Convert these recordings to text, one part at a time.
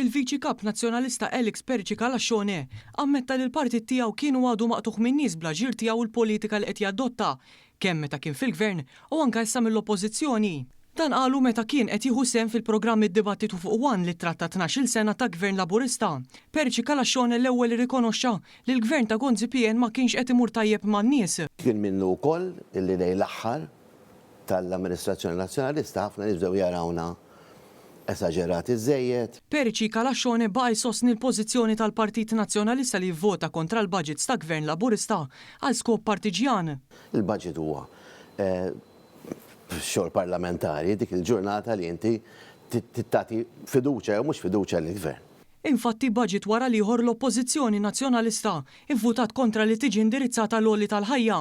Il-Viċi Kap Nazzjonalista Alex Perici Calascione ammetta li l-partit tiegħu kien u għadu maqtugħ min-nies bl-aġir tiegħu u l-politika li qed jadotta, kemm meta kien fil-Gvern u anke issa mill-Oppożizzjoni. Dan qalu meta kien qed jieħu sehem fil-programm Id-Dibattitu fuq One li ttratta 12-il sena ta' Gvern Laburista. Perici Calascione l-ewwel irrikonoxxa li l-Gvern ta' Gonzi PN ma kienx qed imur tajjeb man-nies. Kien minnu wkoll illi lejn l-aħħar tal-amministrazzjoni Nazzjonalista ħafna nies bdew jarawna esaġerati żżejjed. Perici Calascione baqa' jsostni l-pożizzjoni tal-Partit Nazzjonalista li jivvota kontra l-budgets ta' Gvern Laburista għal skop partiġjan. Il-budget huwa xogħol parlamentari, dik il-ġurnata li inti tagħti fiduċja jew mhux fiduċja lill-Gvern. Infatti, budget wara l-ieħor l-Oppożizzjoni Nazzjonalista vvutat kontra li tiġi indirizzata l-għoli tal-ħajja.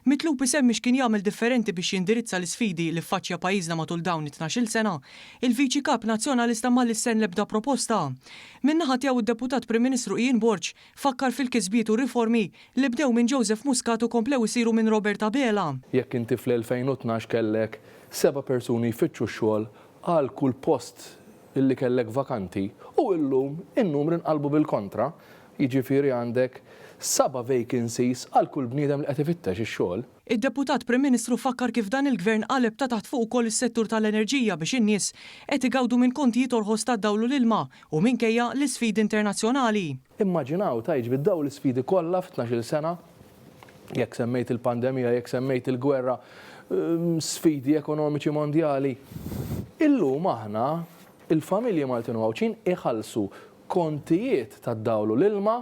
Mitlub isemmi x'kien jagħmel differenti biex jindirizza l-isfidi li ffaċċja pajjiżna matul dawn it-tnax-il sena, il-Viċi Kap Nazzjonalista ma lissen l-ebda proposta. Min-naħa tiegħu d-Deputat Prim Ministru Ian Borg fakkar fil-kisbiet u r-riformi li bdew minn Joseph Muscat u komplew isiru minn Robert Abela. Jekk inti fl-2012 kellek seba' persuni jfittxu x-xogħol għal kull post li kellek vakanti u illum in-numri nqalbu bil-kontra, jiġifieri għandek saba' vacancies għal kull bniedem li qed ifittex ix-xogħol. Id-Deputat Prim Ministru fakkar kif dan il-Gvern qaleb ta' taħt fuq ukoll is-settur tal-enerġija biex in-nies qed igawdu minn kontijiet orħos tad-dawl u l-ilma u minkejja l-isfidi internazzjonali. Immaġinaw tgħidx bid-dawl l-isfidi kollha fi 12-il sena, jekk semmejt il-pandemija, jekk semmejt il-gwerra, sfidi ekonomiċi mondjali. Illum aħna, il-familji Maltin u Għawdxin iħallsu kontijiet tad-dawl u l-ilma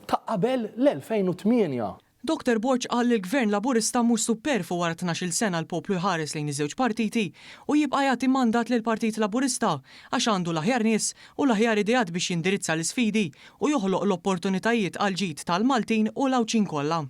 ta' qabel l-2008. Dottor Borg qal li l-Gvern Laburista mhux supperv u wara 12-il sena l-poplu jħares lejn iż-żewġ partiti u jibqa' jagħti mandat lill-Partit Laburista għax għandu l-aħjar nies u l-aħjar ideat biex jindirizza l-isfidi u joħloq l-opportunitajiet għall-ġid tal-Maltin u l-Għawdxin kollha.